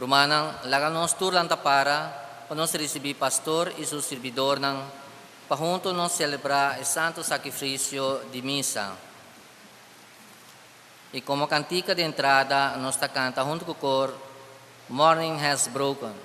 Rumannan, laga nos tur lanta para pa nos risibí pastor i su sirbidornan pa huntu nos selebrá e santu sakrifisio di misa. I komo kantika di entrada nos ta kanta huntu ku kor Morning Has Broken.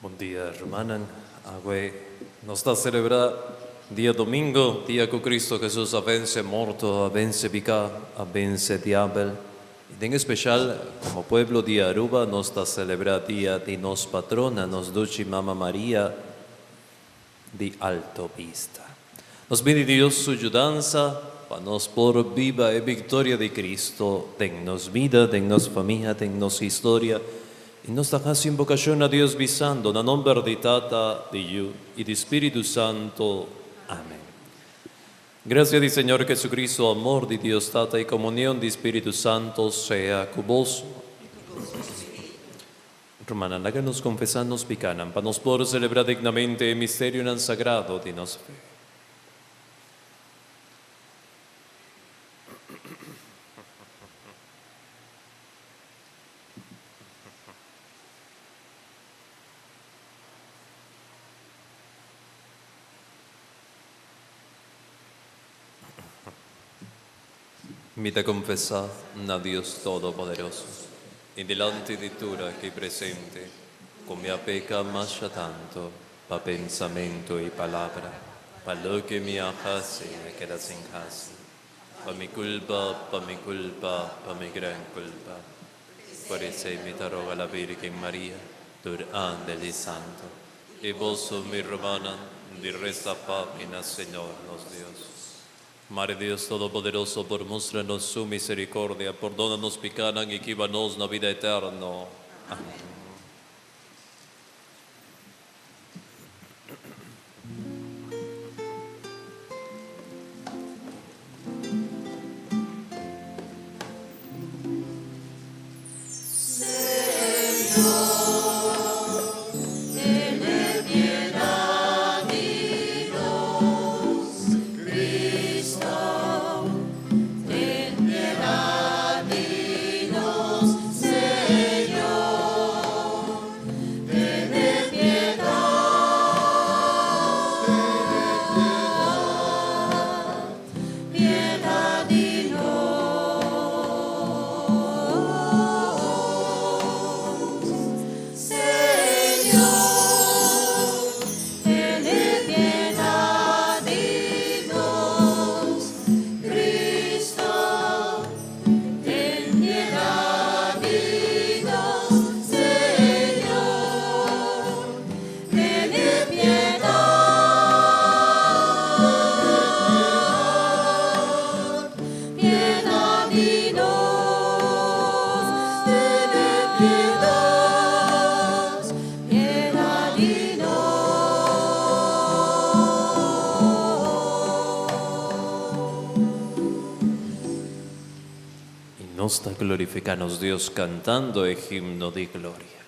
Bon dia, rumannan. Awe nos ta selebrá diadomingo, dia ku Kristu Hesus a vense morto, a vense piká, a vense diabel. I den espeshal, komo pueblo di Aruba nos ta selebrá dia di nos patrona, nos duchi Mama Maria di Alto Vista. Nos pidi Dios su yudansa pa nos por biba e viktoria di Kristu den nos bida, den nos famia, den nos historia. I nos ta hasi invokashon na Dios bisando, Na nomber di Tata, di Yu i di Spiritu Santu. Amen. Grasia di Señor Jesucristo, amor di Dios Tata i komunion di Spiritu Santu sea ku boso. Rumannan, laga nos konfesá nos pikánan pa nos por selebrá dignamente e misterionan sagrado di nos fe. Mi ta konfesá na Dios Todopoderoso i dilanti di tur aki presente ku mi a peka masha tantu pa pensamentu i palabra, pa loke mi a hasi i a keda sin hasi, pa mi kulpa, pa mi kulpa, pa mi gran kulpa. Por esei mi ta roga la Virgen Maria, tur angel i santu, i boso, mi rumannan, di resa pa mi na Señor nos Dios. Mare Dios Todopoderoso por mustra nos su misericordia, pordona nos picanan y kiba nos na vida eterno. Amén. I nos ta glorifiká nos Dios kantando e himno di gloria.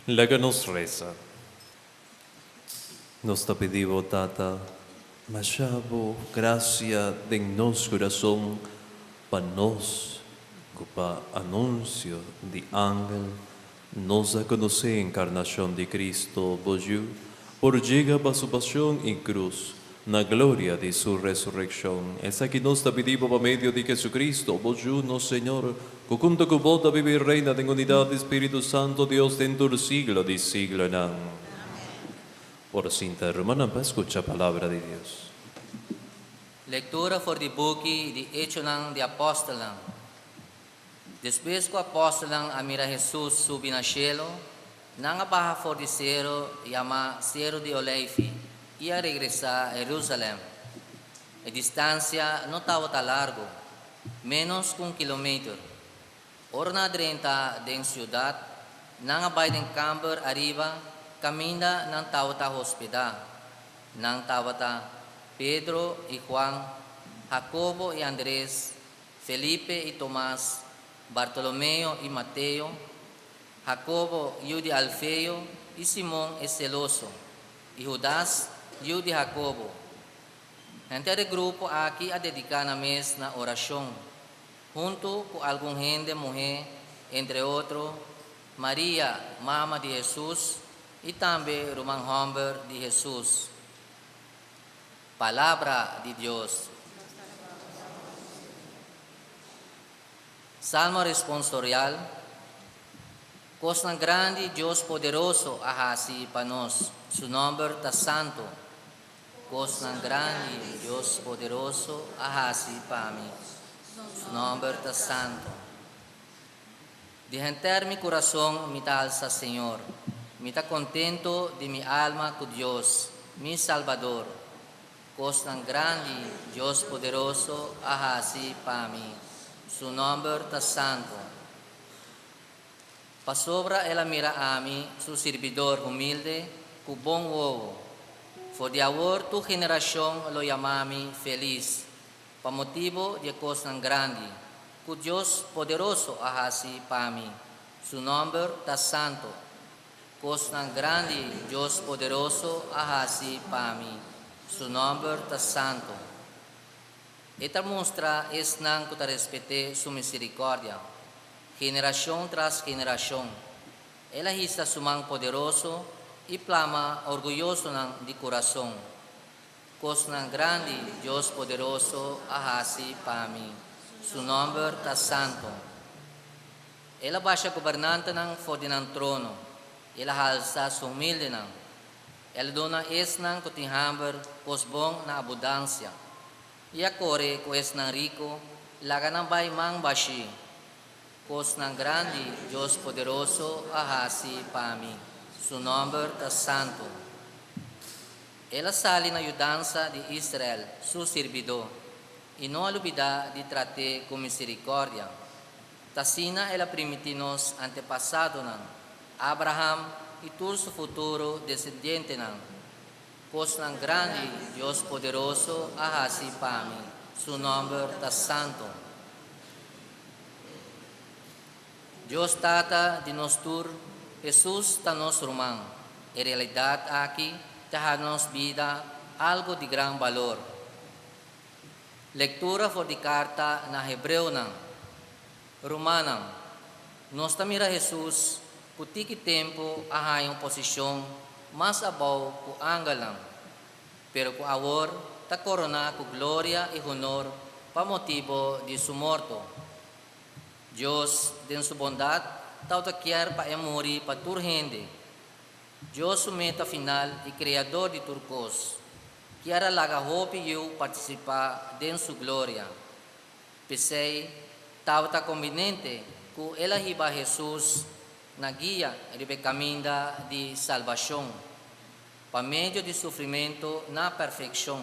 Laga nos resa. Nos ta pidi Bo, Tata, masha Bo gracia den nos curason pa nos, cu pa anuncio di angel nos a conoce encarnacion di Cristo, Bo Yiu, por yega pa Su pasion y cruz, na gloria di Su resureccion. Esaki nos ta pidi Bo pa medio di Jesucristo, Bo Yiu, nos Señor, cu hunto cu Bo ta biba y reina den unidad di Spirito Santo, Dios, den tur siglo di siglonan. Por sinta, rumannan, pa scucha palabra di Dios. Lectura for di buki di Echonan di Apostelnan. Despues cu apostelnan a mira Jesus subi na cielo, nan a baha for di sero yama Sero di Oleifi y a regresa Jerusalem. E distancia no tawata largo, menos cu un kilometer. Ora nan a drenta den ciudad, nan a bay den camber ariba, caminda nan tawata hospeda. Nan tawata. Pedro i Juan, Jacobo i Andres, Felipe i Tomas, Bartolomeo i Mateo, Jacobo yu di Alfeo i Simon e Seloso, i Hudas yu di Jacobo. Henter e grupo aki a dediká nan mes na orashon, huntu ku algun hende muhé, entre otro, Maria, mama di Hesus, i tambe ruman hòmber di Hesus. Palabra di Dios. Salmo responsorial, Kosnan grandi Dios poderoso a hasi pa nos, su nòmber ta santu. Kosnan grandi Dios poderoso a hasi pa mi, su nòmber ta santu. Di henter mi kurason mi ta alsa Señor, mi ta kontento di mi alma ku Dios, mi Salbador. Kosnan grandi Dios poderoso a hasi pa mi, su nòmber ta santu. Pasobra el a mira ami, su sirbidor humilde, ku bon wowo. For di awor tur generashon lo yama mi felis, pa motibu di e kosnan grandi ku Dios poderoso a hasi pa mi. Su nòmber ta santu. Kosnan grandi Dios poderoso a hasi pa mi. Su nòmber ta santu. E ta mustra esnan ku ta respet'é su miserikòrdia, generashon tras generashon. El a hisa su man poderoso i plama orguyosonan di kurason. Kosnan grandi Dios poderoso a hasi pa mi. Su nòmber ta santu. El a basha gobernantenan for di nan trono, el a halsa su humildenan. El a duna esnan ku tin hamber kos bon na abundansia, i a kore ku esnan riku laga nan bai man bashí. Kosnan grandi Dios poderoso a hasi pa mi. Su nòmber ta santu. El a sali na yudansa di Israel, su sirbidó, i no a lubidá di trat'é ku miserikòrdia. T'asina el a primintí nos antepasadonan, Abraham i tur su futuro desendientenan. Kosnan grandi Dios poderoso a hasi pa mi, su nòmber ta santu. Dios Tata di nos tur, Hesus ta nos ruman. E realidat aki ta hasi nos bida algu di gran balor. Lektura for di karta na Hebreonan. Rumannan, nos ta mira Hesus ku tiki tempu a haña un posishon mas abou ku angelnan, pero ku awor ta koroná ku gloria i honor pa motibu di su morto. Dios, den su bondat, tabata kier pa e muri pa tur hende. Dios su meta final i Kreador di tur kos, kier a laga hopi yu partisipá den su gloria. P'esei, tabata kombinente ku el a hiba Hesus na guia riba e kaminda di salbashon, pa medio di sufrimentu na perfekshon.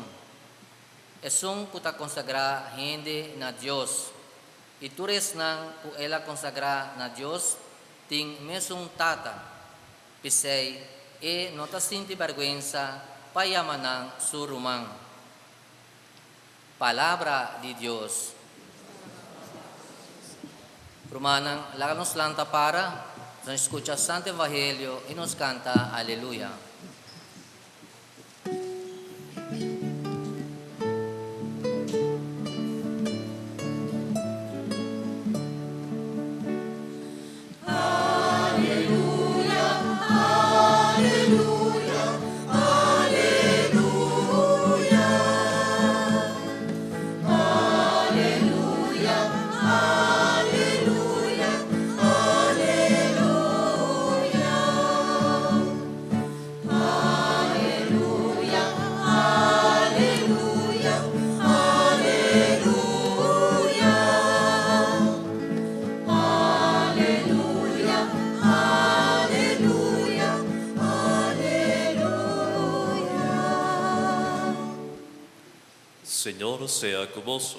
Esun ku ta konsagrá hende na Dios, i tur esnan ku el a konsagrá na Dios tin mesun Tata. P'esei e no ta sinti bèrgwensa pa yama nan su ruman. Palabra di Dios. Rumannan, laga nos lanta para, nos skucha Santu Evangelio i nos kanta Aleluya. Señor sea ku boso.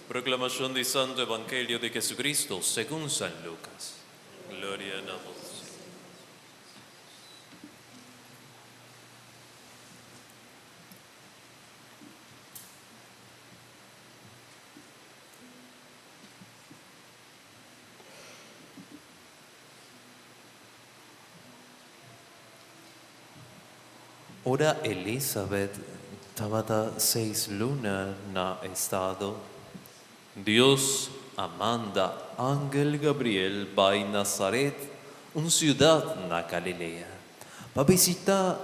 Proklamashon di Santu Evangelio di Jesucristo segun San Lucas. Gloria na bo, Señor. Ora Elisabet tabata seis luna na estado, Dios a manda angel Gabriel bai Nazaret, un siudat na Galilea, pa bisitá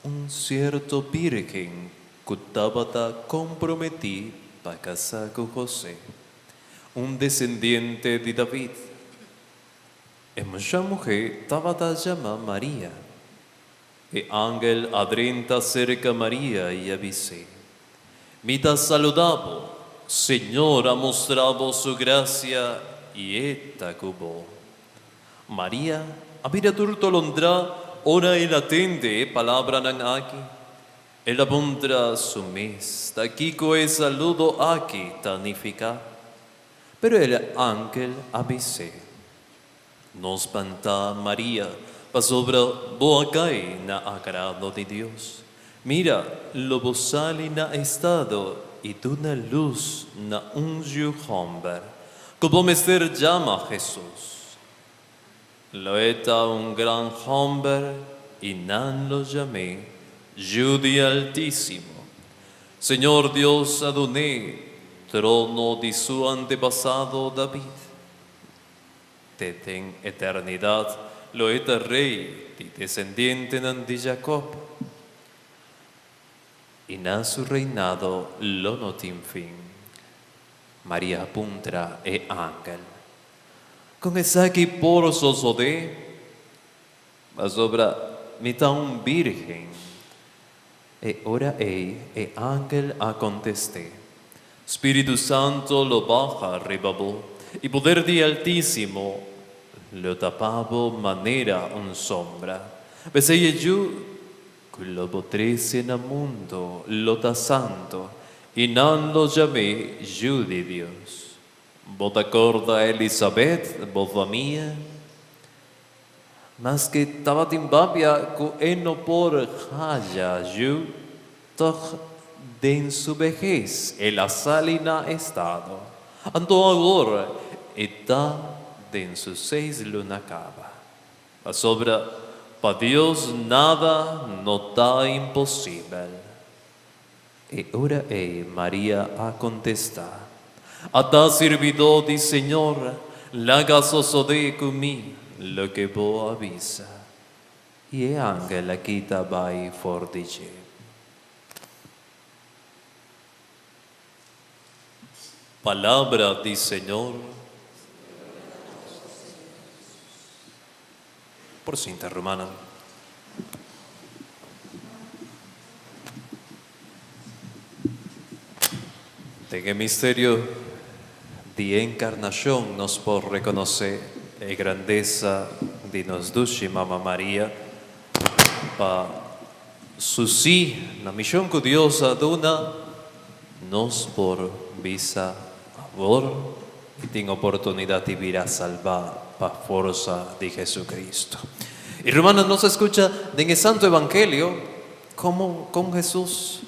un sierto bírgen ku tabata komprometí pa kasá ku José, un desendiente di David. E mucha muhé tabata yama Maria. E angel a drenta serka Maria i a bis'é, Mi ta saludá bo, Señor a mustra bo su grasia i e ta ku bo. Maria a bira tur tolondrá ora el a tende e palabranan aki. El a puntra su mes ta kiko e saludo aki ta nifiká. Pero el angel a bis'é, No spantá, Maria, pasobra bo a kai na agrado di Dios. Mira, lo bo sali na estado i duna lus na un yu hòmber, ku bo mester yama Hesus. Lo e ta un gran hòmber i nan lo yam'é Yu di Altísimo. Señor Dios a dun'é trono di su antepasado David. Te den eternidat lo e ta rei di desendientenan di Jakòb, i na su reinado lo no tin fin. Maria a puntra e angel, Kon esaki por sosodé? Pasobra mi ta un bírgen. E ora ei e angel a kontest'é, Spiritu Santu lo baha riba bo, i poder di Altísimo lo tapa bo manera un sombra. P'esei e yu ku lo bo trese na mundu lo ta santu, i nan lo yam'é Yu di Dios. Bo ta kòrda Elisabet, bo famia? Maske tabatin papia ku e no por haya yu, tòg den su behes el a sali na estado. Anto awor e ta den su seis luna kaba. Pasobra pa Dios nada no ta imposibel. E ora ei Maria a kontestá, Ata sirbidó di Señor, laga sosodé ku mi loke bo a bisa. I e angel a kita bai for di dje. Palabra di Señor. Por sinta rumannan. Den e misterio di enkarnashon nos por rekonosé e grandesa di nos dushi Mama Maria pa su sí na mishon ku Dios a duna. Nos por bisa awor i tin oportunidat di bira salbá pa forsa di Jesucristo. I rumannan, nos a skucha den e Santu Evangelio komo kon Hesus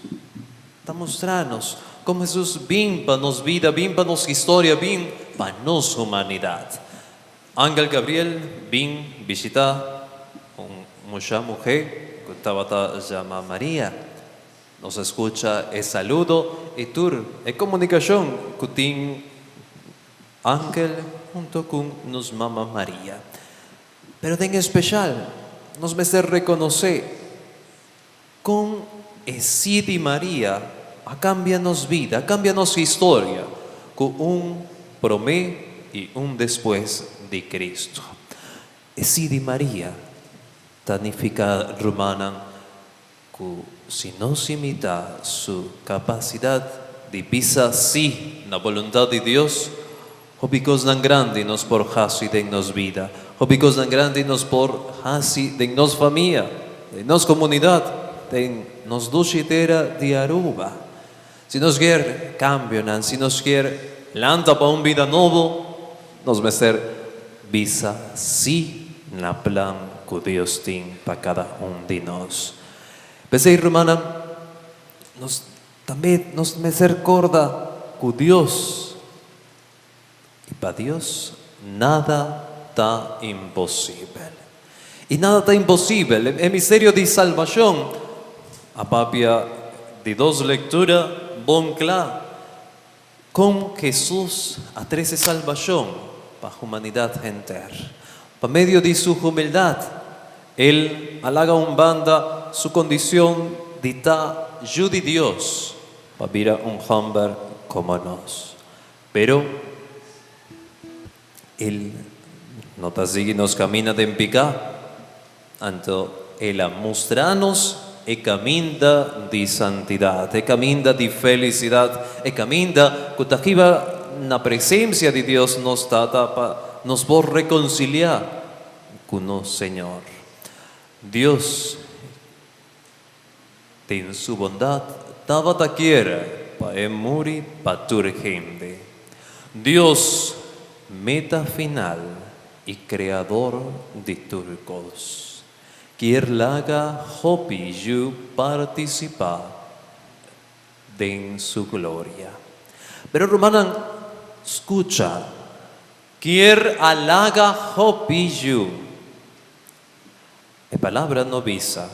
ta mustra nos, kon Hesus bin pa nos bida, bin pa nos historia, bin pa nos humanidat. Angel Gabriel bin bishitá un musha muhé ku tabata yama Maria. Nos a skucha e saludo i tur e komunikashon ku tin Angel hunto ku nos Mama Maria. Pero den espeshal nos mester rekonosé kon e sí di Maria a kambia nos bida, a kambia nos historia ku un promé i un despues di Cristo. E sí di Maria ta nifiká, rumannan, Ku si nos imitá su kapasidat di bisa sí na boluntat di Dios, hopi kosnan grandi nos por hasi den nos bida, hopi kosnan grandi nos por hasi den nos famia, den nos komunidat, den nos dushi tera di Aruba. Si nos kier kambionan, si nos kier lanta pa un bida nobo, nos mester bisa sí na plan ku Dios tin pa kada un di nos. P'esei, rumannan, nos tambe nos mester korda ku Dios i pa Dios nada ta imposibel. I nada ta imposibel. E misterio di salbashon. A papia di dos lectura bon cla con Jesus a trece salbacion pa humanidad henter. Pa medio di su humildad, El a laga un banda su condicion di ta Yu di Dios pa bira un homber como nos. Pero El no ta sigui nos camina den pica, anto El a mustra nos e caminda di santidad, e caminda di felicidad, e caminda cu ta hiba na presencia di Dios nos Tata pa nos por reconcilia cu nos Señor. Dios den su bondad tabata kier pa e muri pa tur hende. Dios, meta final y creador di tur cos, kier laga hopi yu participa den su gloria. Pero rumannan, scucha, kier a laga hopi yu. E palabra no bisa,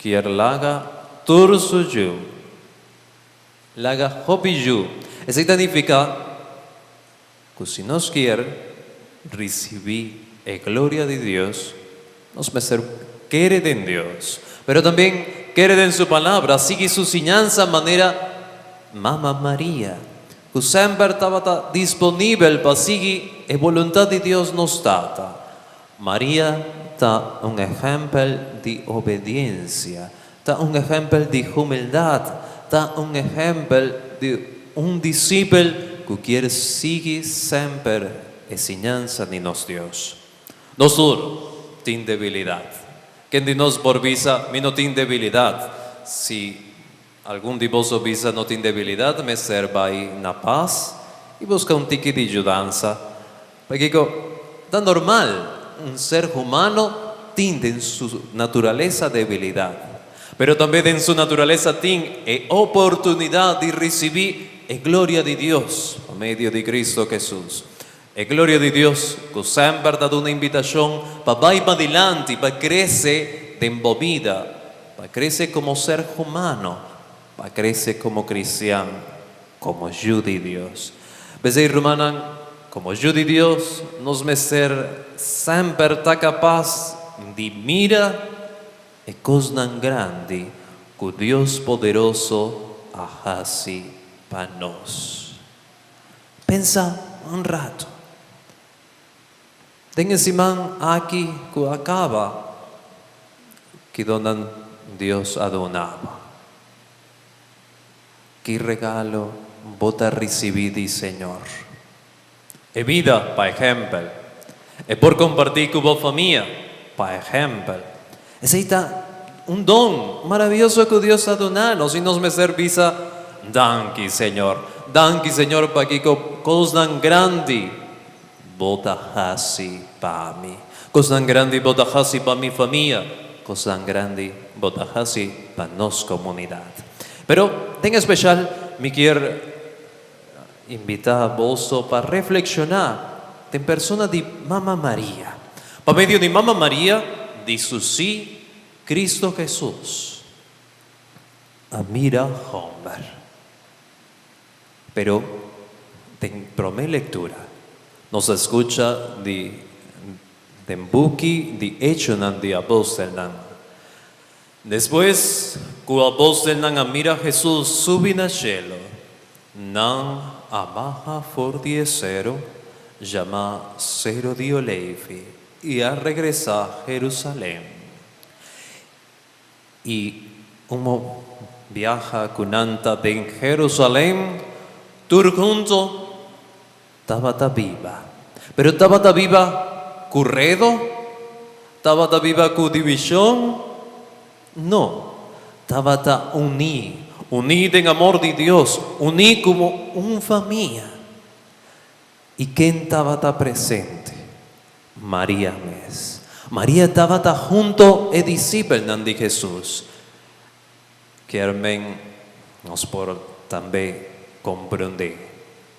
kier laga tur su yu. Laga hopi yu. Esei ta nifiká ku si nos kier risibí e gloria di Dios, nos mester kere den Dios, pero tambe kere den su palabra, sigui su siñansa manera Mama Maria, ku semper tabata disponibel pa sigui e boluntat di Dios nos Tata. Maria ta un ehèmpel di obediensia, ta un ehèmpel di humildat, ta un ehèmpel di un disipel ku kier sigui semper e siñansa di nos Dios. Nos tur tin debilidat. Ken di nos por bisa, Mi no tin debilidat? Si algun di boso bisa no tin debilidat, mester bai na pas i buska un tiki di yudansa. Pakiko ta normal, un ser humano tin den su naturalesa debilidat, pero tambe den su naturalesa tin e oportunidat di risibí e gloria di Dios pa medio di Cristo Jesus. E gloria di Dios ku semper ta duna invitashon pa bai padilanti, pa krese den bo bida, pa krese komo ser humano, pa krese komo kristian, komo yu di Dios. P'esei, rumannan, komo yu di Dios, nos mester semper ta kapas di mira e kosnan grandi ku Dios poderoso a hasi pa nos. Pensa un ratu. Den e siman aki ku a kaba, ki donnan Dios a duna bo? Ki regalo bo ta risibí di Señor? E bida, pa ehèmpel. E por kompartí ku bo famia, pa ehèmpel. Esei ta un don maravioso ku Dios a duna nos i nos mester bisa, Danki, Señor. Danki, Señor, pakiko kosnan grandi bo ta hasi pa mi. Kosnan grandi bo ta hasi pa mi famia. Kosnan grandi bo ta hasi pa nos komunidat. Pero, den espesial, mi kier invitá boso pa reflekshoná den persona di Mama Maria. Pa medio di Mama Maria, di su Sí, Cristo Jesus a mira hòmber. Pero den promé lektura nos a skucha di den buki di Echonan di Apòstelnan. Despues ku apòstelnan a mira Hesus subi na shelu, nan a baha for di e seru yamá Seru di Oleifi i a regresá Herusalèm. I un biaha ku nan ta den Herusalèm, tur huntu tabata biba. Pero tabata biba ku redo? Tabata biba ku divishon? No. Tabata uní, uní den amor di Dios, uní komo un famia. I ken tabata presente? Maria mes. Maria tabata hunto e disipelnan di Hesus. Kier men nos por tambe komprondé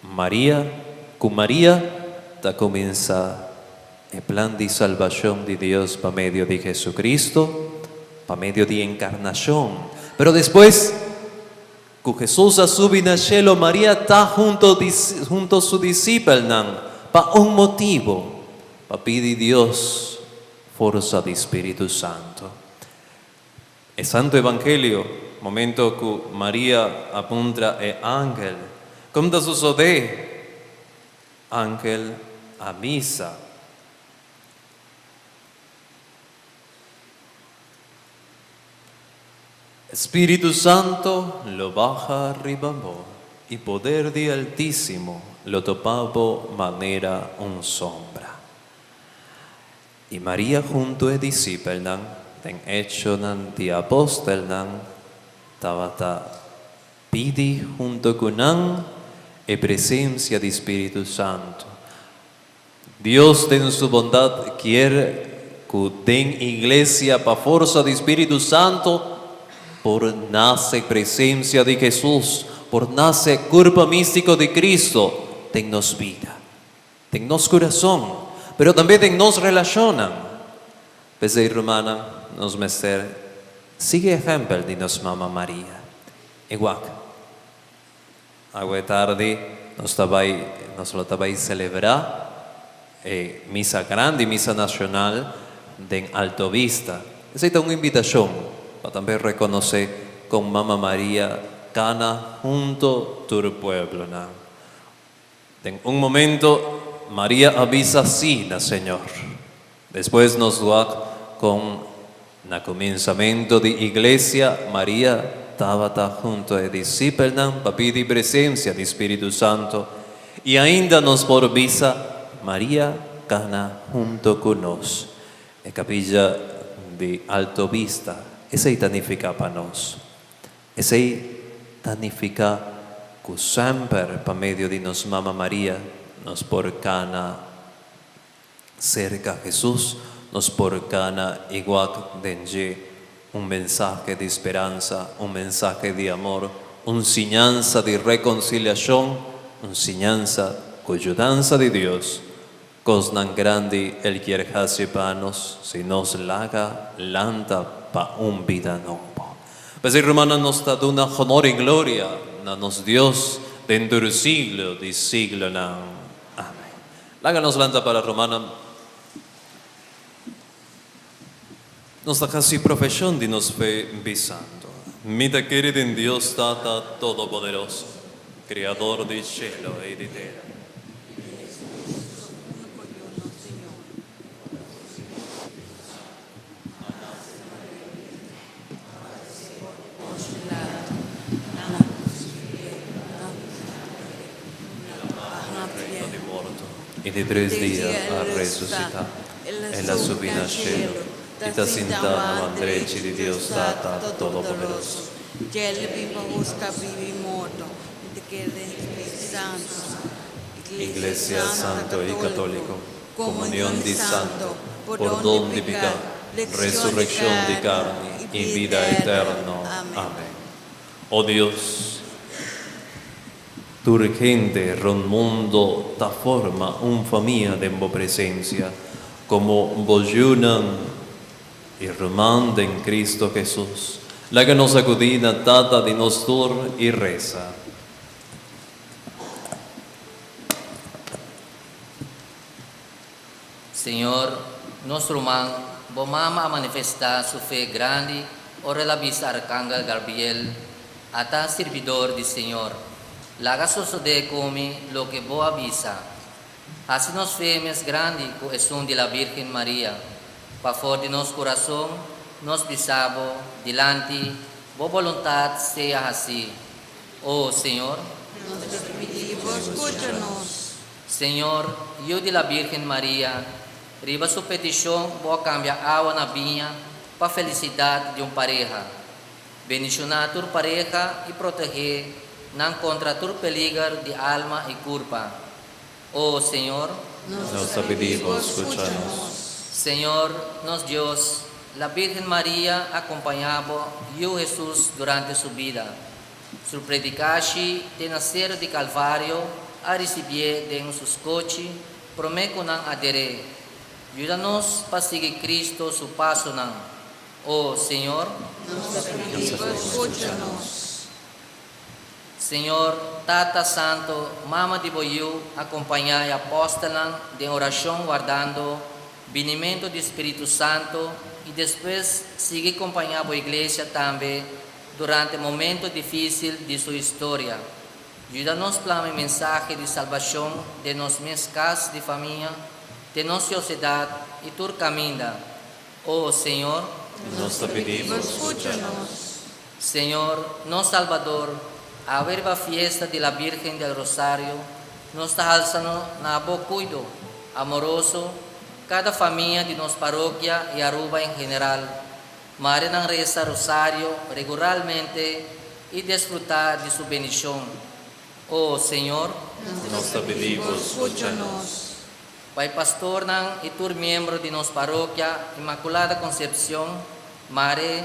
Maria ku Maria ta kuminsá e plan di salbashon di Dios pa medio di Jesucristo, pa medio di enkarnashon. Pero despues ku Hesus a subi na shelu, Maria ta hunto hunto su disipelnan pa un motibu, pa pidi Dios forsa di Spiritu Santu. E Santu Evangelio, momento ku Maria a puntra e angel, Kon ta sosodé? Angel a bisa. Spiritu Santo lo baha riba bo, i poder di Altísimo lo topa bo manera un sombra. I Maria huntu e disipelnan, den Echonan di Apostelnan, tabata pidi huntu ku nan e presensia di Spiritu Santu. Dios den su bondat kier ku den iglesia pa forsa di Spiritu Santo por nase presensia di Hesus, por nase kurpa místiko di Kristo den nos bida, den nos kurason, pero tambe den nos relashonnan. P'esei rumannan, nos mester sigui ehèmpel di nos Mama Maria. E wak. Awe tardi nos ta bai nos lo ta bai selebrá e misa grandi, misa nashonal den Alto Vista. Esei ta un invitashon pa tambe rekonosé kon Mama Maria kana hunto tur pueblonan. Den un momento Maria a bisa sí na Señor. Despues nos wak kon na kuminsamentu di iglesia Maria tabata hunto e disipelnan pa pidi presensia di Spiritu Santo i ainda nos por bisa Maria kana hunto ku nos. E kapilla di Alto Vista esei ta nifiká pa nos. Esei ta nifiká ku semper pa medio di nos Mama Maria nos por kana serka Hesus, nos por kana i wak den dje un mensahe di speransa, un mensahe di amor, un siñansa di rekonsiliashon, un siñansa ku yudansa di Dios kosnan grandi El kier hasi pa nos si nos laga lanta pa un bida nobo. P'esei rumannan nos ta duna honor i gloria na nos Dios den tur siglo di siglonan. Amen. Laga nos lanta para rumannan. Nos ta hasi profeshon di nos fe bisando, Mi ta kere den Dios Tata Todopoderoso, Kreador di shelu i di tera. I di tres dia a resusitá. El a subi na shelu i ta sintá na man drechi di Dios Tata Todopoderoso. Iglesia Santo i Katóliko, komunion di santo, pordon di piká, resurekshon di karni i bida eterno. Amen. O Dios, tur hende rond mundo ta forma un famia den bo presensia, komo bo yunan i ruman den Cristo Hesus. Laga nos akudí na Tata di nos tur i resa. Señor, nos ruman, bo mama a manifestá su fe grandi ora el a bisa Arkangel Gabriel, Ata sirbidor di Señor, laga sosodé ku mi loke bo a bisa. Hasi nos fe mes grandi ku esun di la Bírgen Maria, pa for di nos kurason nos bisa bo dilanti, Bo boluntat sea hasí. O Señor. Nos ta pidi bo skucha nos. Señor, Yu di la Bírgen Maria, riba su petishon bo a kambia awa na biña pa felisidat di un pareha. Bendishoná tur pareha i protegé nan kontra tur peliger di alma i kurpa. O Señor. Nos ta pidi bo skucha nos. Señor, nos Dios, la Bírgen Maria a kompañá bo Yu Hesus durante su bida. Su predikashi te na Sero di Kalvario a risibié den su skochi promé ku nan a der'é. Yuda nos pa sigui Kristo su pasonan. Oh Señor, Nos ta pidi Bo, scucha nos. Señor, Tata Santo, Mama di bo Yiu, acompaña e apostelnan den oracion wardando binimento di Spirito Santo y despues sigui compaña bo Iglesia tambe durante momento dificil di su historia. Yuda nos plama e mensahe di salbacion den nos mes cas di famia, den nos sociedad y tur caminda. O Señor, Nos ta pidi Bo, scucha nos. Señor, nos Salbador, awe riba fiesta di la Virgen del Rosario, nos ta halsa na bo cuido amoroso cada famia di nos parokia y Aruba en general. Mare nan reza Rosario regularmente y disfruta di su bendicion. O Señor, Nos ta pidi Bo, scucha nos. Pa e pastornan y tur miembro di nos parokia Inmaculada Concepcion, mare,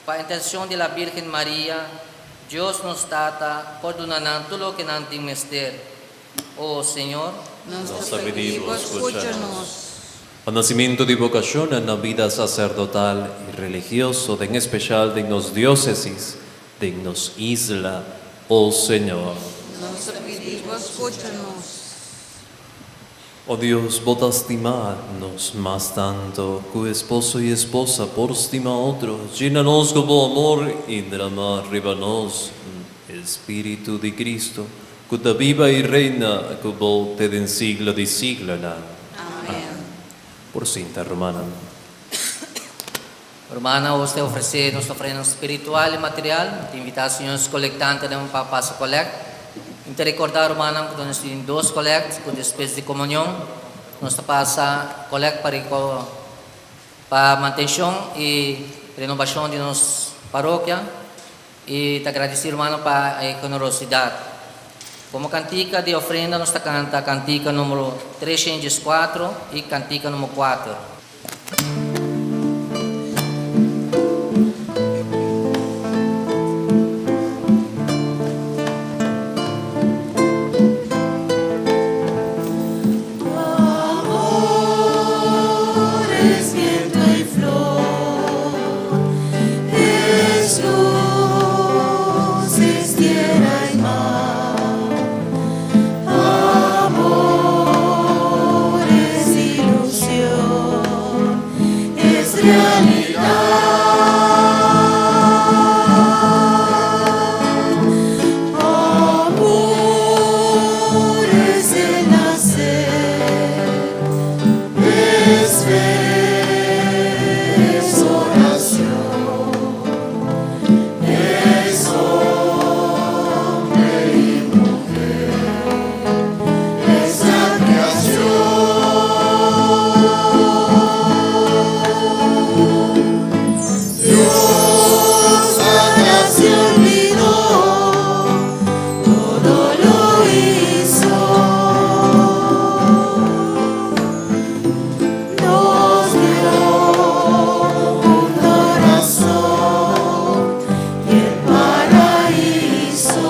pa intercesion di la Virgen Maria, Dios nos Tata por duna nan tur loke nan tin mester. O Señor, Nos Nos ta ta pidi pidi Bo, Bo, scucha scucha nos. Pa nacimento di vocacion na bida sacerdotal y religioso, en especial den nos diocesis, den nos isla, oh Señor. Nos ta pidi Bo, scucha nos. Oh Dios, Bo ta stima nos mas tanto, cu esposo y esposa por stima otro, yena nos cu bo amor y drama riba nos, Spirito di Cristo, cu ta biba y reina, cu bo te den siglo di siglonan. Amen. Por sinta, rumannan. Rumannan, nos ta ofrece nos ofrenda spiritual y material. Ta invita señor colectantenan pa pasa colect. Y ta recorda, rumannan, cu nos tin dos colect, cu despues di comunion, nos ta pasa colect pa mantencion y renobacion di nos parokia. Y ta gradici, rumannan, pa e generosidad. Como cantica di ofrenda, nos ta canta cantica number 304 y cantica number 4. Amor es viento y flor, es luz, es tierra y mar. Amor es ilusión, es realidad. Amor es el nacer, es fe, es oración, es hombre y mujer, es la creación. Dios nada se olvidó, todo lo hizo. Nos dio un corazón y el paraíso.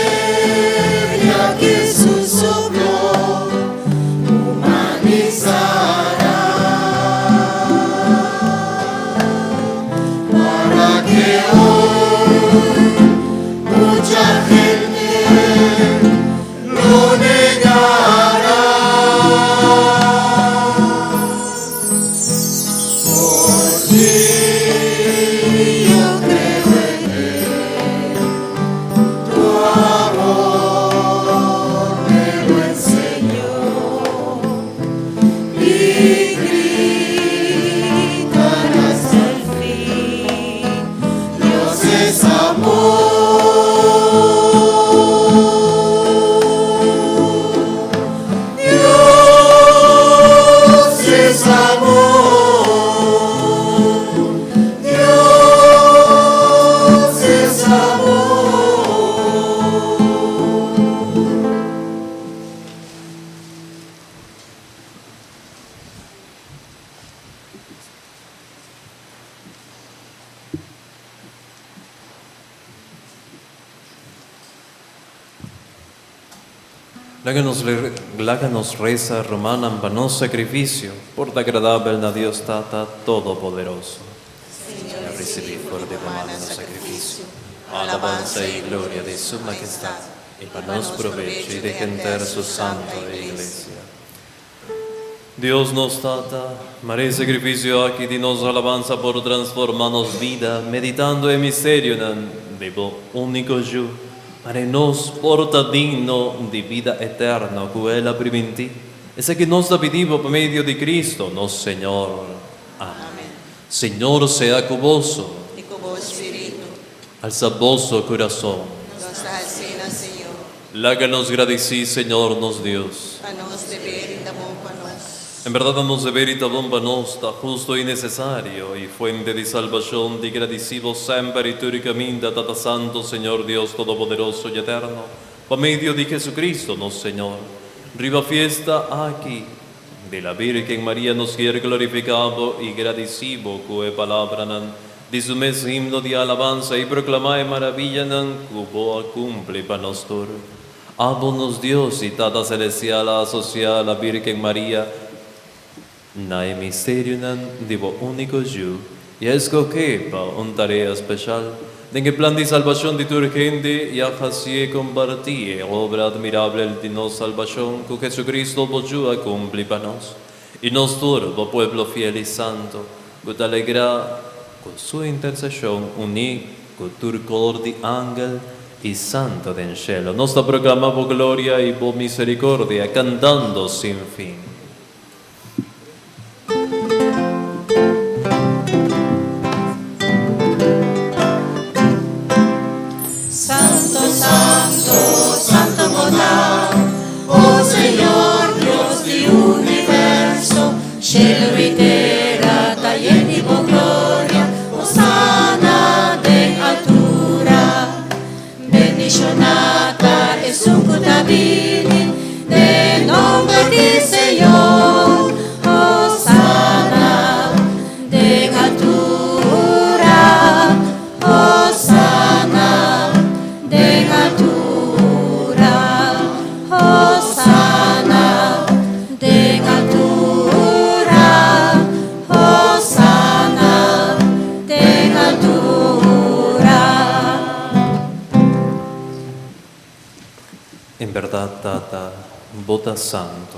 Materia que su sopló humanizará para que hoy mucha gente lo negará. Por ti yo creo en él, tu amor me lo enseñó y gritar hasta el fin, Dios es amor. Dios es amor. Dios es amor. Laga nos, laga nos reza rumannan pa nos sacrificio, por ta agradabel na Dios Tata Todopoderoso. Señor, recibi for di bo man nos sacrificio, alabanza y gloria di Su Majestad, y pa nos probecho y di henter Su Santa Iglesia. Dios nos Tata, mare e sacrificio aki di nos alabanza por transforma nos bida, meditando e misterionan di bo unico Yu, mare nos por ta digno di bida eterno cu El a priminti. Esaki nos ta pidi bo pa medio di Cristo nos Señor. Amen. Señor sea cu boso. Y cu bo spiritu. Alsa boso curason. Nos ta hals'é na Señor. Laga nos gradicí Señor nos Dios. Ta nos deber i ta bon pa nos. En berdad ta nos deber i ta bon pa nos, ta husto i necesario, i fuente di salbacion di gradicí Bo semper i tur caminda, Tata Santo, Señor Dios Todopoderoso i Eterno, pa medio di Jesucristo nos Señor. Riba fiesta aki di la Virgen Maria nos kier glorifica Bo i gradicí Bo cu e palabranan di su mes himno di alabansa i proclama e maravillanan cu Bo a cumpli pa nos tur. Abo nos Dios i Tata Celestial a asocia la Virgen Maria na e misterionan di Bo unico Yu i a escoge pa un tarea special den e plan di salbacion di tur hende i a hacié comparti e obra admirable di nos salbacion cu Jesucristo Bo Yu a cumpli pa nos. I nos tur, Bo pueblo fiel i santo, cu ta alegra cu Su intercesion uní cu tur cor di angel i santo den shelo, nos ta proclama Bo gloria i Bo misericordia, cantando sin fin. Santo, santo, santo Bo ta, o Señor Dios di universo, shelu i tera ta yen di Bo gloria, Hosana den altura. Bendishoná ta esun ku ta bini den nomber di Señor, Hosana den altura, Hosana den altura, Hosana den altura, Hosana den altura. En berdad, Tata, Bo ta santo,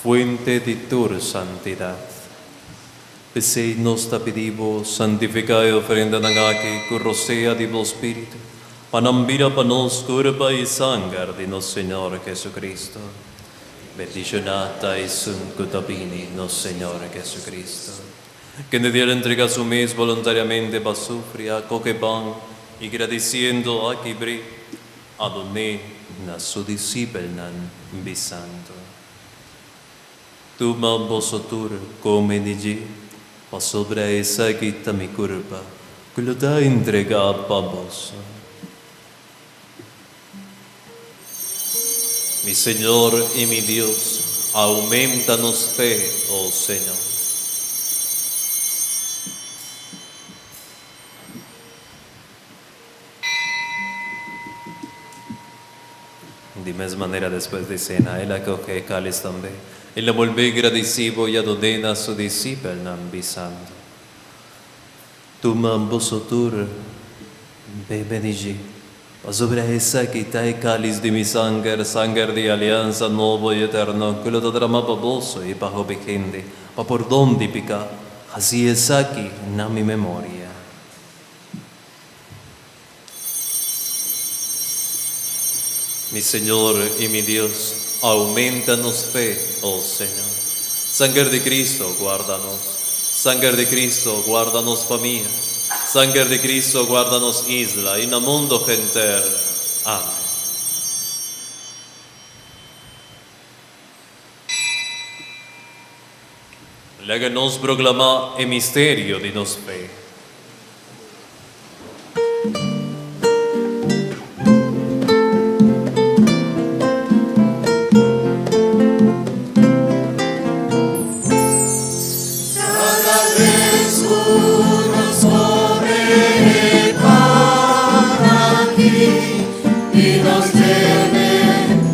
fuente di tur santidad. P'esei nos ta pidi Bo, santifica e ofrendanan aki cu rosea di Bo Spiritu, pa nan bira pa nos curpa i sanger di nos Señor Jesucristo. Bendiciona ta esun cu ta bini nos Señor Jesucristo. Kende di el entrega su mes boluntariamente pa sufri, a koke pan i gradisiendo a kibr'é, a dun'é na su disipelnan, bisando, Tuma boso tur, kome di dje, pasobra esaki ta mi kurpa, ku lo ta entregá pa boso. Mi Señor i mi Dios, aumenta nos fe, oh Señor. Di mes manera despues di sena, el a kohe e kalis tambe, el a bolbe gradisibo i a dun'é na su disipelnan, bisando, Tuma boso tur, bebe di dje, pasobra esaki ta e kalis di mi sanger, sanger di aliansa nobo i eterno, ku lo ta dramá pa boso i pa hopi hende, pa pordon di piká. Hasi esaki na mi memoria. Mi Señor i mi Dios, aumenta nos fe, oh Señor. Sanger di Cristo, guarda nos. Sanger di Cristo, guarda nos famia. Sanger di Cristo, guarda nos isla i na mundo henter. Amen. Laga nos proclama e misterio di nos fe. Kada bes ku nos kome e pan aki i nos bebe.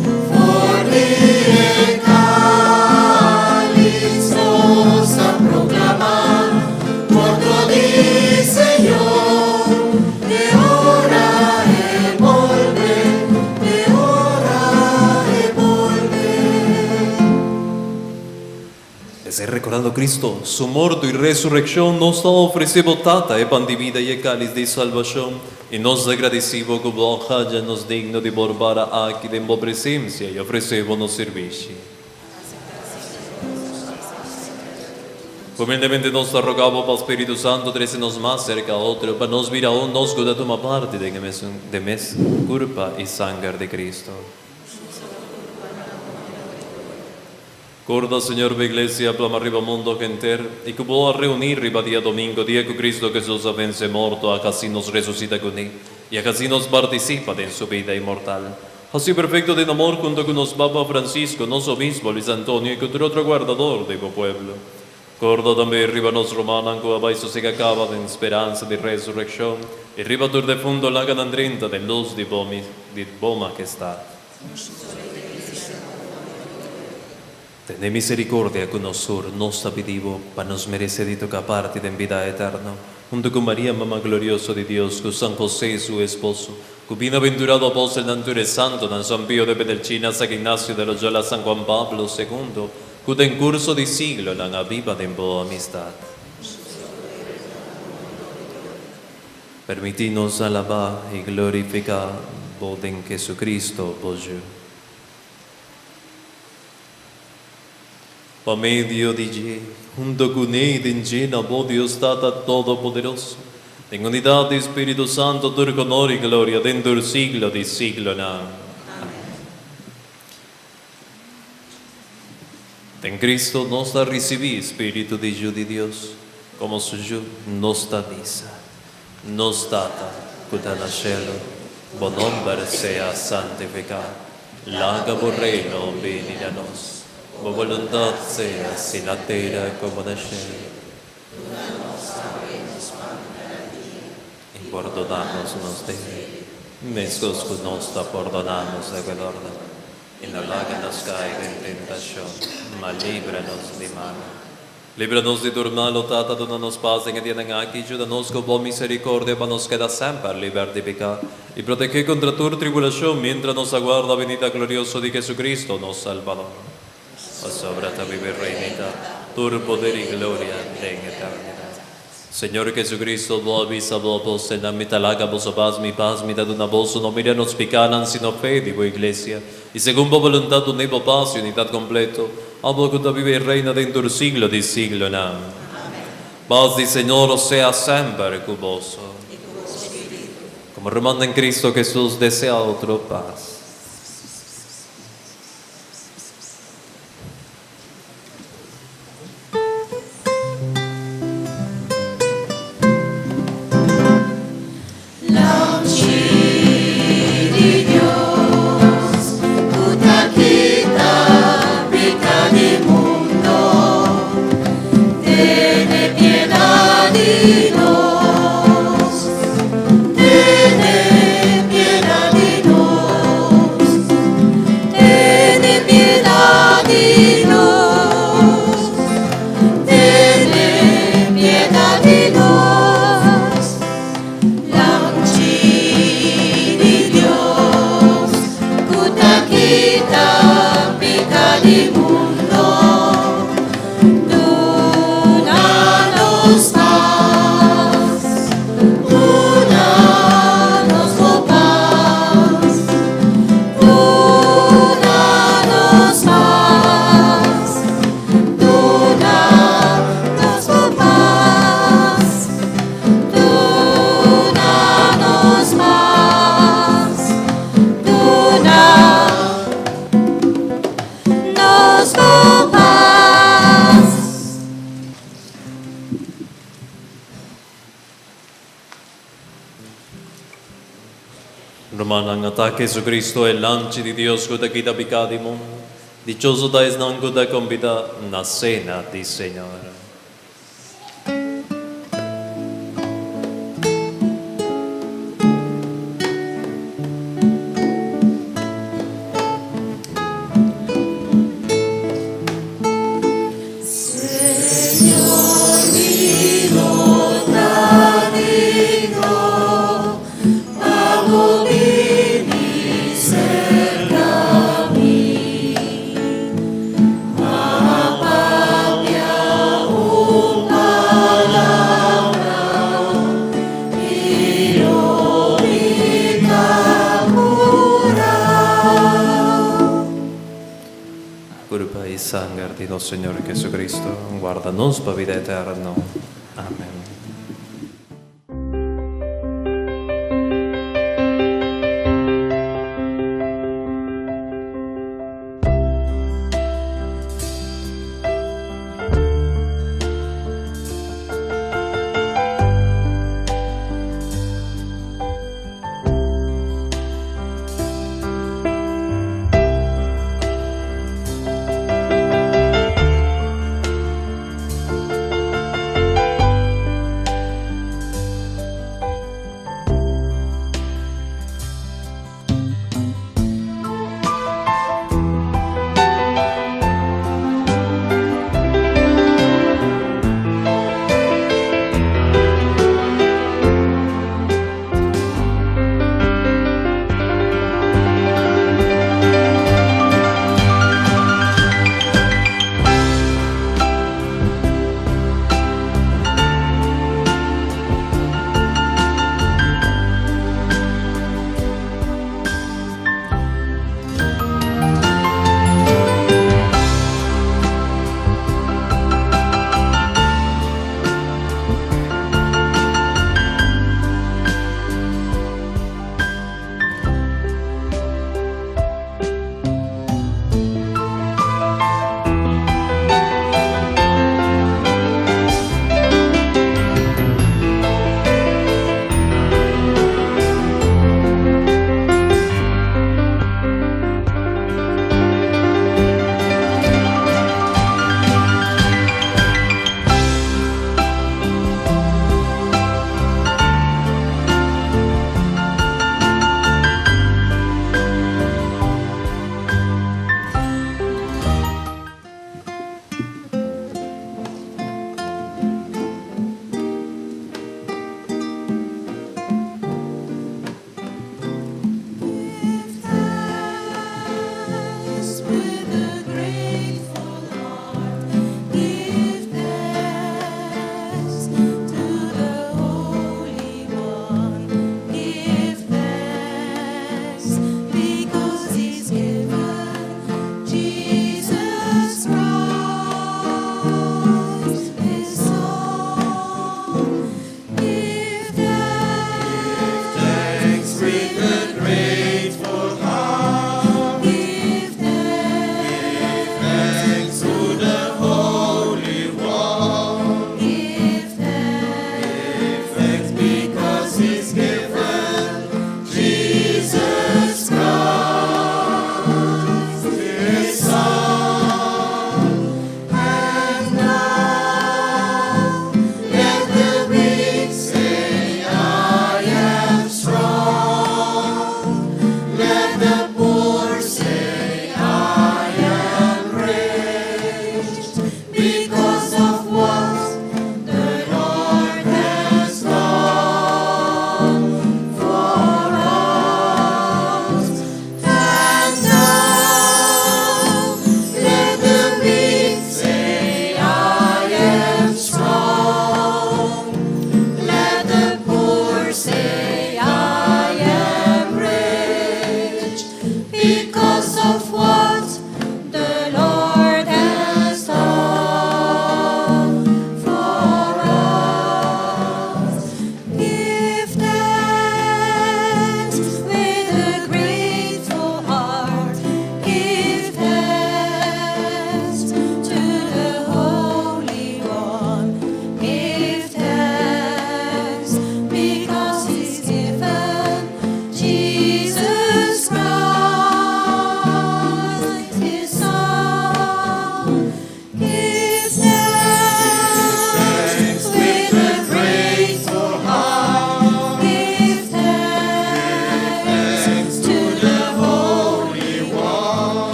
Señor, te ora e bolbe, te ora e bolbe. Esei recordando Cristo, su morto i resurreccion, nos ta ofrece bo Tata e pan di bida i e cáliz di salbacion, i nos ta gradici bo cu bo a haja nos digno di por para aki den bo presencia i ofrece bo nos sirbishi. Humildemente nos ta roga bo pa Spiritu Santo trece nos mas cerca otro, pa nos bira un, nos cu ta tuma parti den e mesun den mes curpa i sanger di Cristo. Corda, Señor, bo Iglesia plama riba mundo henter, i cu bo a reuni riba dia domingo, dia cu Cristo Jesus a vence morto, a haci nos resucita cu ne, i a haci nos participa den su bida inmortal. Haci perfecto den amor junto cu nos Papa Francisco, nos Obispo Luis Antonio i cu tur otro guardador di bo pueblo. Corda tambe riba nos rumannan cu a bay sosega caba den speransa di resurreccion, i riba tur defunto laga nan drenta den luz di bo di bo majestad. Tene misericordia cu nos sur, nos ta pidi bo, pa nos merece di toca parti den bida eterno, hunto cu Maria, Mama glorioso di Dios, cu San José, su esposo, cu bienaventurado apostelnan tur e santonan, San Pio de Pedelcina, San Ignacio de Loyola, San Juan Pablo Segundo, cu den curso di siglonan a biba den bo amistad. Permití nos alabá i glorifiká Bo den Jesucristo, bo Yu. Pa medio di dje, hunto kuné i den dje na Bo, Dios Tata Todopoderoso, den unidat di Spiritu Santo, tur honor i gloria den tur siglo di siglonan. Amen. Den Cristo nos ta ricibí Spiritu di Yu di Dios, como su Yu nos ta bisa, Nos Tata cu ta na cielo, bo nomber sea santificá, laga bo reino bini na nos, bo boluntad sea si na tera como na cielo. Duna nos awe nos pan cada dia. I pordoná nos nos debe, meskos ku nos ta pordoná nos debedornan. I no laga nos kai den tentashon, ma libra nos di malu. Libra nos di tur mal, o Tata, duna nos pas den e dianan aki, juda nos ku bo miserikordia pa nos keda semper liber di piká, i protegé kontra tur tribulashon mientra nos aguarda benida glorioso di Jesucristo, nos Salbador. Pasobra ta biba i reina tur poder i gloria den eternidat. Señor Jesucristo, Bo a bisa Bo apostelnan, Mi ta laga boso pas, mi pas mi ta duna boso, no mira nos picanan, sino fe di Bo Iglesia, i segun Bo boluntad duna Bo pas i unitat completo, abo cu ta biba i reina den tur siglo di siglonan. Pas di Señor sea semper cu boso. Como ruman den Cristo Jesus, desea otro pas. Lamchi di Dios, cu ta kita pica di mundo, tene piedad di nos, tene piedad di nos. Tene piedad di nos, tene piedad di nos. Lamchi di Dios, cu ta kita pica di mundo, duna nos paz, duna nos bo paz, duna nos paz, duna nos bo paz, duna nos paz, duna nos bo paz. Rumannan, ata Jesucristo, e Lamchi di Dios cu ta kita pica di mundo. Dichoso ta esnan cu ta conbida na cena di Señor. Señor, mi no ta. sanger di nos Señor Jesucristo, guarda nos pa bida eterno. Amen.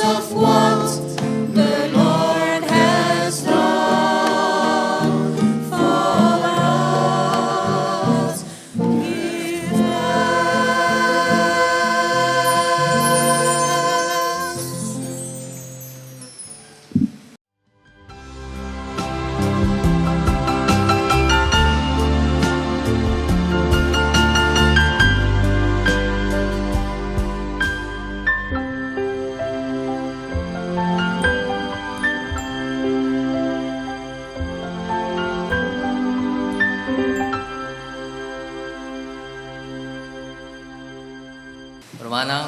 Of what the Lord has done for us. Give thanks. Rumannan,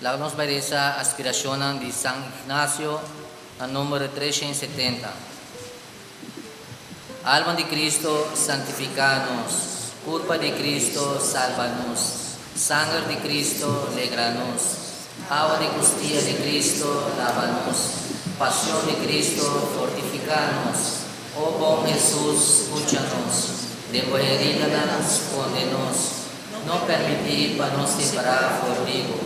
laga nos bai resa aspirashonnan di San Ignacio na numero 370. Alma di Cristo, santifiká nos. Kurpa di Cristo, salba nos. Sanger di Cristo, legra nos. Awa di kustia di Cristo, laba nos. Pasión di Cristo, fortifiká nos. O bon Jesus, skucha nos. Den bo heridanan, skonde nos. No permití pa nos separá for di bo.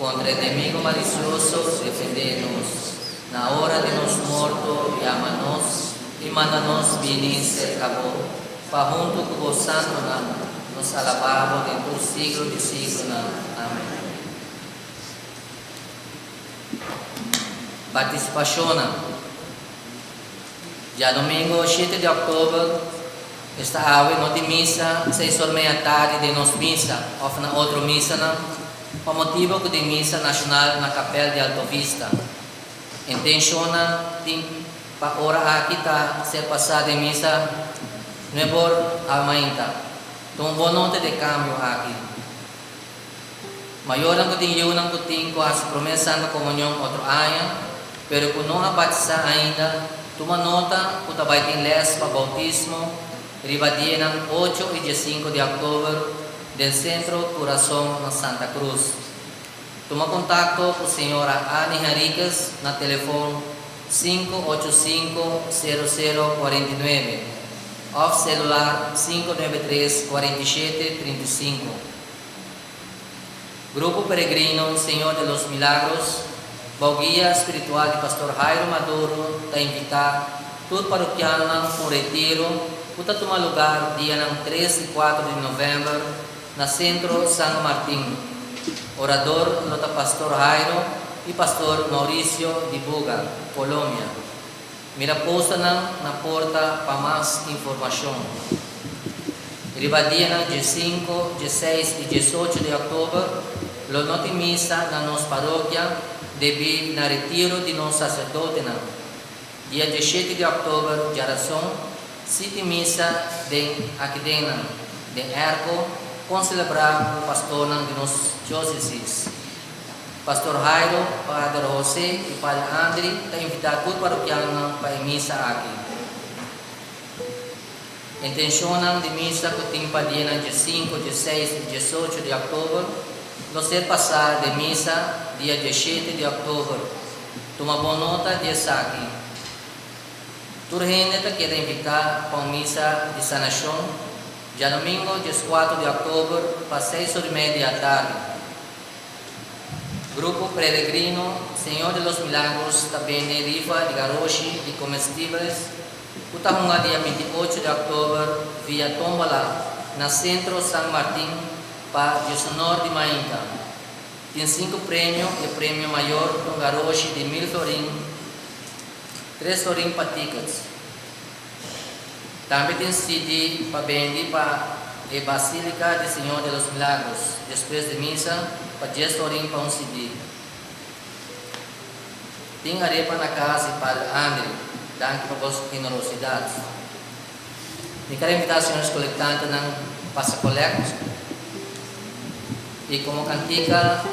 Kontra enemigu malisioso, defendé nos. Na ora di nos morto, yama nos i manda nos bini serka bo. Pa huntu ku bo santunan, nos alabá bo den tur siglo di siglonan. Amèn. Partisipashonnan. Djadumingu 7 di òktober, esta awe, no tin misa 6 or mei atardi den nos misa òf na otro misanan pa motibu ku tin misa nashonal na Kapèl di Alto Vista. Intenshonnan tin pa ora aki ta ser pasá den misa nuebe or awe mainta. Tuma bon nota di e kambio aki. Mayornan ku tin yunan ku tin ku hasi Promé Santa Komunion otro aña, pero ku no a batisá ainda, tuma nota ku ta bai tin lès pa boutismo riba dianan 8 i 15 di òktober den Sentro Kurason na Santa Cruz. Tuma kontakto ku señora Annie Henriquez na telefon 585 00 49 òf selular 593 47 35. Grupo Peregrino Señor de los Milagros, bou guia spiritual di Pastor Jairo Maduro, ta invitá tur parokianonan pa un retiro ku ta tuma lugá dianan 3 i 4 di novèmber na Sentro San Martin. Orador lo ta Pastor Jairo i Pastor Mauricio di Buga, Colombia. Mira posternan na porta pa mas informashon. Riba dianan 15, 16 i 18 di òktober lo no tin misa na nos parokia debí na retiro di nos saserdotenan. Dia 17 di òktober djarason si tin misa den akidennan den èrko konselebrá ku pastornan di nos diósesis. Pastor Jairo, Pader José i Pader Andri ta invitá tur parokianonan pa e misa aki. Intenshonnan di misa ku tin pa dianan 15, 16 i 18 di òktober lo ser pasá den misa dia 17 di òktober. Tuma bon nota di esaki. Tur hende ta keda invitá pa un misa di sanashon djadumingu 14 di òktober pa 6 or i mei di atardi. Grupo Peregrino Señor de los Milagros ta bende rifa di garoshi di comestibles ku ta hunga dia 28 di òktober via tómbola na Sentro San Martin pa 10 or di mainta. Tin sinku premio i e premio mayor un garoshi di 1000 florin, 3 florin pa tickets. Tambe tin CD pa bende pa e Basílika di Señor de los Milagros despues di misa pa 10 florin pa un CD. Tin arepa na kas di Padre Andri. Danki pa boso generosidat. Mi ke invitá señores kolektantenan pasa kolèkt. I komo kantika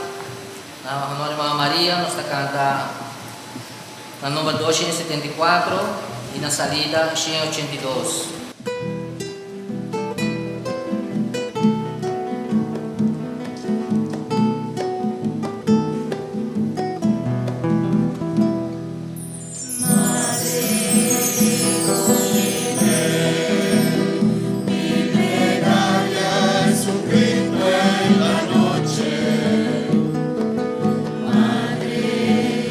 na honor di Mama Maria nos ta kanta na number 274 i na salida 182. Mi plegaria es un grito en la noche. Madre.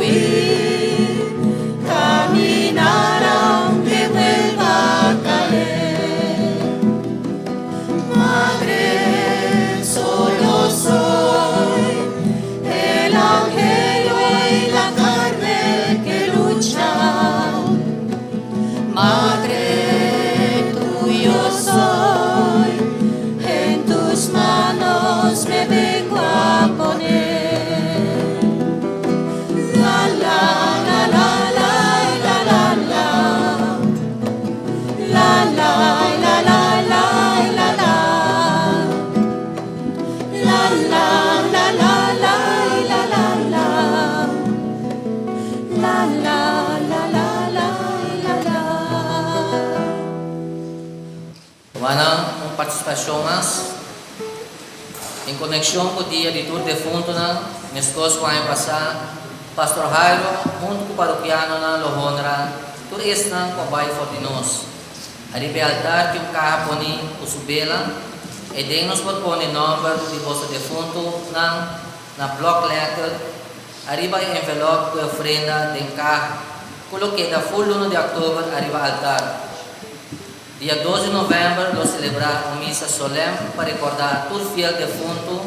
huir, caminar aunque vuelva a caer. Madre, solo soy el anhelo y la carne que lucha. Madre, tuyo soy, en tus manos me vengo a poner. La la la la la la la la. La la la la la la la. La la la la la la la la. La la la la la la la. Rumannan, un partisipashon mas en konekshon ku Dia di Tur Defuntonan, meskos ku aña pasá, Pastor Jairo huntu ku parokianonan lo honra tur esnan ku a bai for di nos. Ariba e altar tin un kaha poní ku su bela, eiden nos por pone nòmber di boso defuntonan na blòkletter ariba e envelòp ku e ofrenda den kaha, ku lo keda ful luna di òktober ariba altar. Dia dos di novèmber lo selebrá un misa solèm pa rekordá tur fiel defuntu,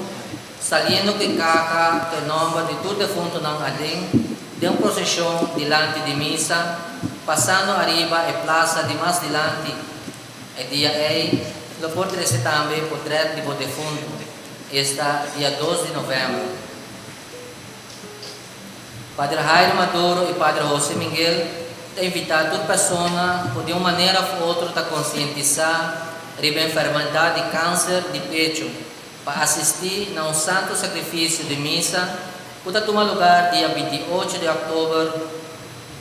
saliendo ku e kaha ku e nòmber di tur defuntunan aden den un proseshon dilanti di misa, pasando ariba e plasa di mas dilanti. E dia ei lo por trese tambe potrèt di bo defuntu, esta dia dos di novèmber. Padre Jairo Maduro y Padre Jose Miguel ta invita tur persona cu di un manera of otro ta concientisa riba enfermedad di cancer di pecho pa asisti na un Santo Sacrificio di Misa cu ta tuma lugar dia 28 di october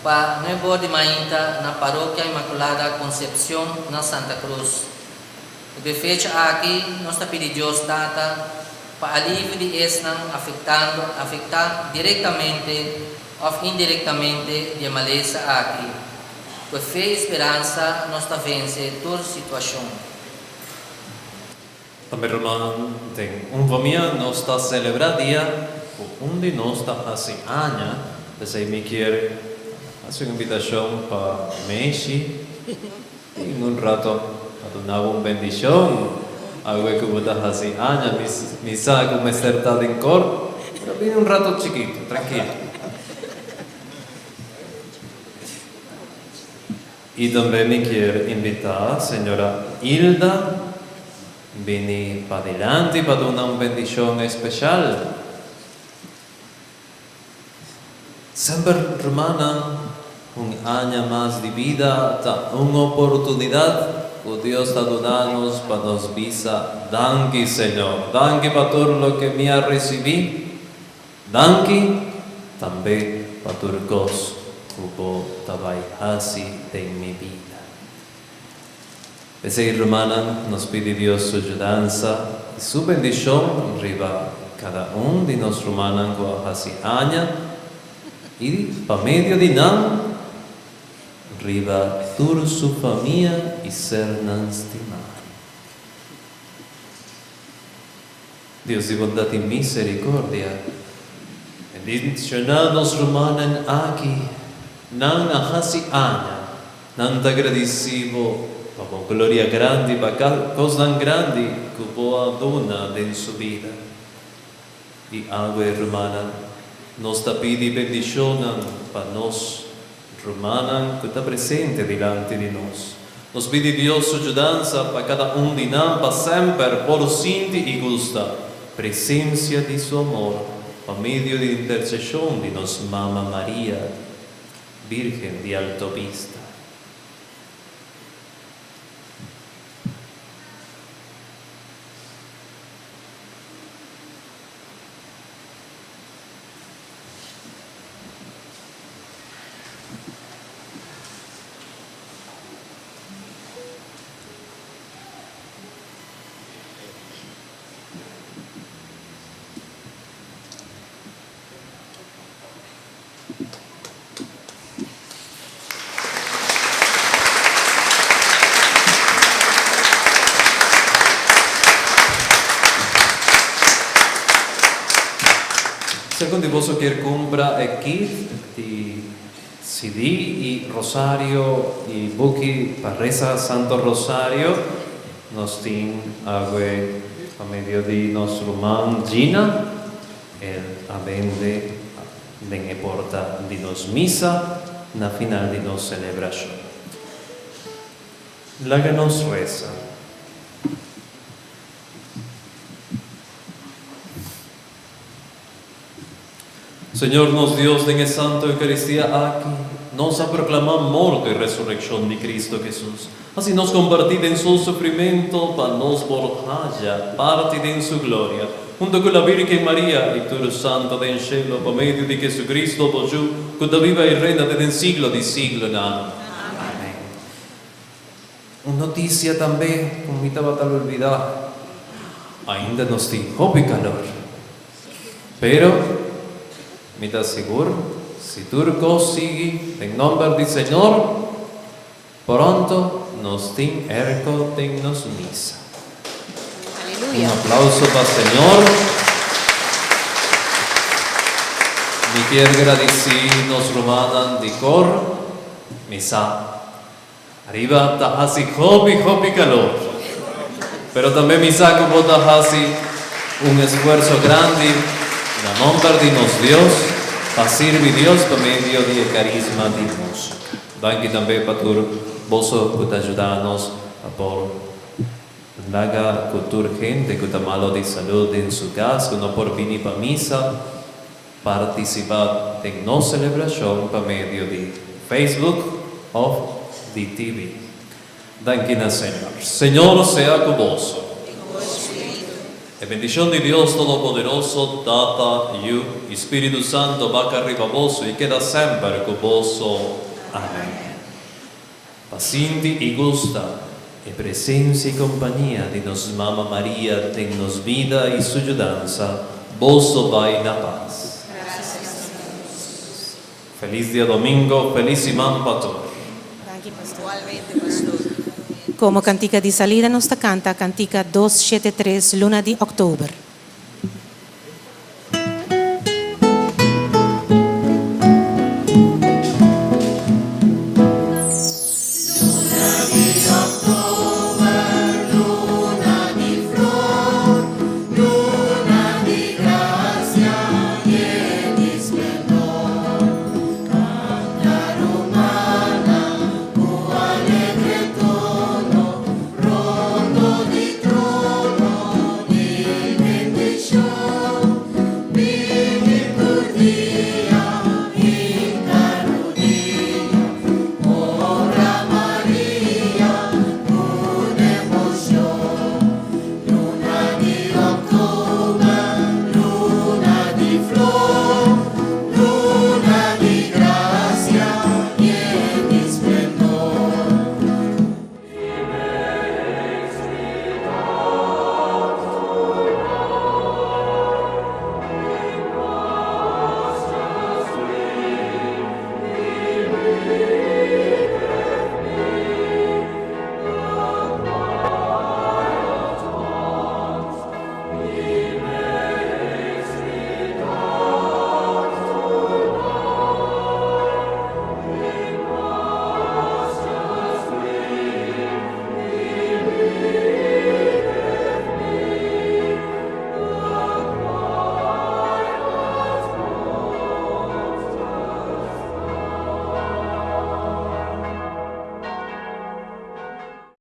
pa nuebe or di mainta na Parokia Inmaculada Concepcion na Santa Cruz. Riba e fecha aki nos ta pidi Dios Tata pa alivio di esnan afektando afektá direktamente òf indirektamente di e malesa aki. Ku e fe i speransa nos ta vense tur situashon. Tambe ruman, den un famia nos ta selebrá dia ku un di nos ta hasi aña, p'esei mi kier hasi un invitashon pa Messi. Tin un rato a duna bo un bendishon. Awe ku bo ta hasi aña, mi sa ku mester ta den kor, pero bini un rato chikitu, trankil. I tambe mi kier invitá señora Hilda bini padilanti pa duna un bendishon espeshal. Semper rumannan, un aña mas di bida ta un oportunidat ku Dios ta duna nos pa nos bisa, Danki Señor, danki pa tur loke mi a risibí, danki tambe pa tur kos ku bo ta bai hasi den mi bida. P'esei, rumannan, nos pidi Dios su yudansa i su bendishon riba kada un di nos rumannan ku a hasi aña i pa medio di nan riba tur su famia i sernan stimá. Dios di bondat i miserikordia, bendishoná nos rumannan aki, nan a hasi aña, nan ta gradisí Bo pa Bo gloria grandi, pa kosnan grandi ku Bo a duna den su bida. I awe, rumannan, nos ta pidi bendishonnan pa nos Rumannan ku ta presente dilanti di nos, nos pidi Dios su yudansa pa kada un di nan pa semper por sinti i gusta presensia di su amor pa medio di interseshon di nos Mama Maria, Virgen di Alto Vista. algun di boso kier kumpra e kit di CD i Rosario i buki pa resa Santo Rosario, nos tin awe pa medio di nos ruman Gina, el a bende den e porta di nos misa na final di nos selebrashon. Laga nos resa. Señor nos Dios, den e Santo Eucaristia aki, nos a proclama morto y resurreccion di Cristo Jesus. Haci nos comparti den Su sufrimento, pa nos por haya parti den Su gloria, hunto cu la Virgen Maria y tur santo den cielo, pa medio di Jesucristo, bo Yu, cu ta biba y reina te den siglo di siglonan. Amen. Un noticia tambe cu mi tabata lulbida, ainda nos tin hopi calor. Pero mi ta sigur, si tur cos sigui den nomber di Señor, pronto nos tin airco den nos misa. Un aplauso pa Señor. Mi kier gradici nos rumannan di cor misa. Ariba ta hasi hopi hopi calor. Pero tambe mi sa cu bo ta hasi un esfuerzo grandi na nomber di nos Dios pa sirbi Dios pa medio di e carisma di musica. Danki tambe pa tur boso cu ta juda nos pa por laga cu tur hende cu ta malo di salud den su cas cu no por bini pa misa Partisipá den nos selebrashon pa medio di Facebook òf di TV. Danki na Señor. Señor sea ku boso. E bendishon di Dios Todopoderoso, Tata, Yu i Spiritu Santo baka riba boso i keda semper ku boso. Amen. Pa sinti i gusta e presensia i kompania di nos Mama Maria den nos bida i su yudansa, boso bai na pas. Felis diadomingo, felis siman pa tur. Komo kantika di salida nos ta kanta kantika 273 Luna di Òktober.